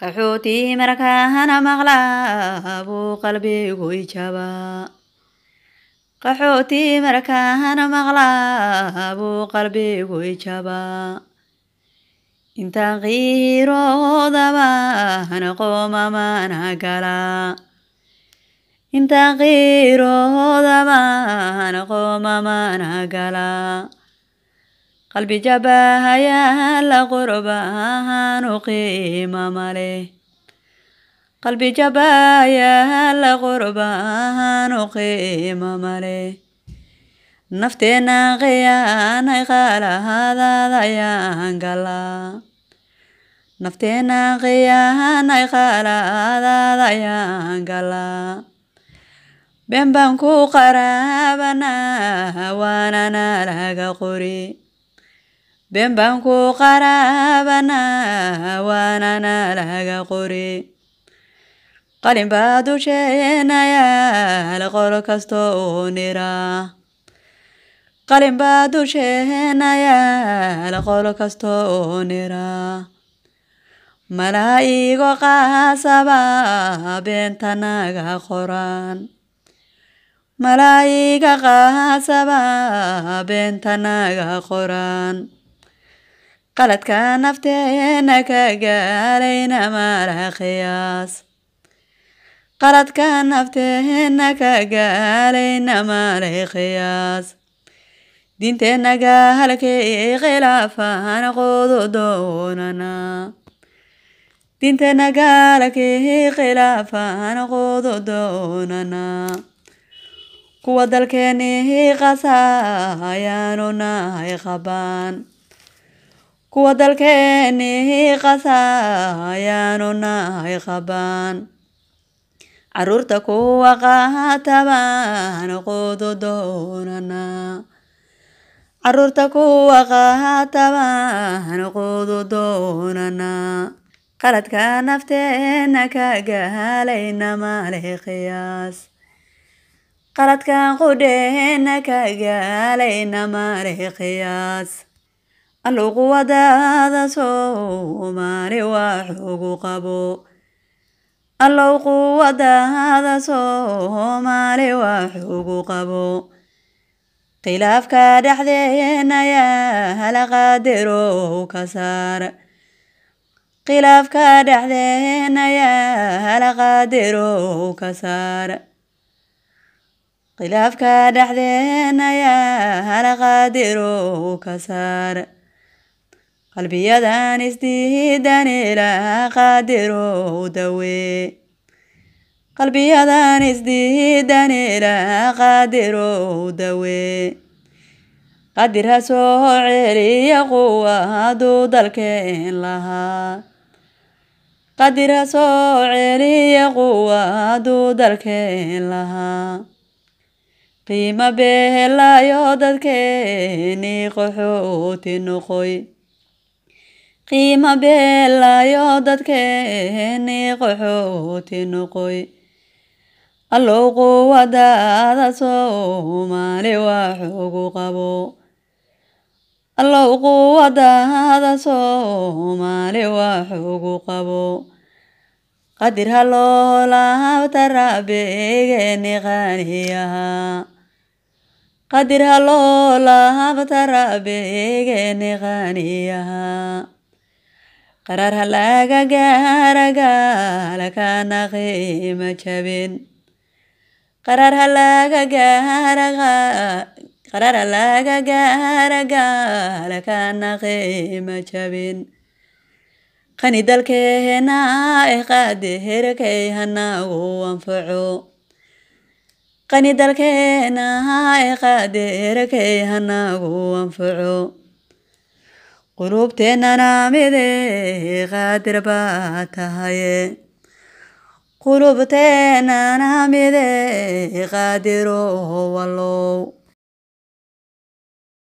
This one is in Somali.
Qaxootii markaana maqlaa buu qalbigu i jabaa. Qaxootii markaana maqlaa buu qalbigu i jabaa. Intaan qiiroodabaan qoomamaana galaa. Intaan qiiroodabaan qoomamaana galaa. Qalbi jabahayaa la qurbaanu qiima maleh. Qalbi jabahayaa la qurbaanu qiima maleh. Nafteena khiyaanay qaladaadayaan galaa. Nafteena khiyaanay qaladaadayaan galaa. Been baan ku qaraabanaa waana nalaga qori. Been baan ku qaraabanaa waana nalaga qori. Qalin baa dusheena yaal qolo kasta oo nira. Qalin baa dusheena yaal qolo kasta oo nira. Malaa'igo qaasaba beenta naga qoran. Malaa'iga qaasaba beenta naga qoran. Qaladka nafteena ka gaalayna mala qiyaas. Qaladka nafteena ka gaalayna mala qiyaas. Diinteena gaalkii khilaafaan qudu doonanaa. Diinteena gaalkii khilaafaan qudu doonanaa. Kuwa dalkeenii qasa ayaanu nahay qabaan. Kuwa dalkeenii qasa ayaanu nahay qabaan. Carruurta kuwa qaatabaan qudu doonanaa. Carruurta kuwa qaatabaan qudu doonanaa. Qaladka nafteena ka gaalayna male qiyaas. Qaladkan qudheena ka gaalayna male qiyaas. Allow quwadaada Soomaali wax ugu qabo. Allow quwadaada Soomaali wax ugu qabo. Khilaafka dhexdeena yaala qaadirow ka saar. Khilaafka dhexdeena yaala qaadirow ka saar. Khilaafka dhexdeena yaala qaadirow ka saar. Qalbiyadan isdiidan ilaa qaadirow dawee. Qalbiyadan isdiidan ilaa qaadirow dawee. Qadir ha soo celiya quwaduu dalkeen lahaa. Qadir ha soo celiya quwaduu dalkeen lahaa. Qiimo beelayo dadkeenii qaxooti noqoy. Qiimo beelayo dadkeenii qaxooti noqoy. Allow quwadaada Soomaali wax ugu qabo. Allow quwadaada Soomaali wax ugu qabo. Qadir ha loo laabta rabbigeeni qaniyaha. Qadir ha loo laabta rabbigeeni qaniyaha. Qaraar ha laga gaara gaalkana qiimo jabin. Qaraar ha laga gaara, qaraar ha laga gaara gaalkana qiimo jabin. Qani dalkeena eh qaadirkay hanagu anfaco. Qani dalkeena eh qaadirkay hanagu anfaco. Qulubteennana midee qaadir baa tahaye. Qulubteennana midee qaadirow wallow.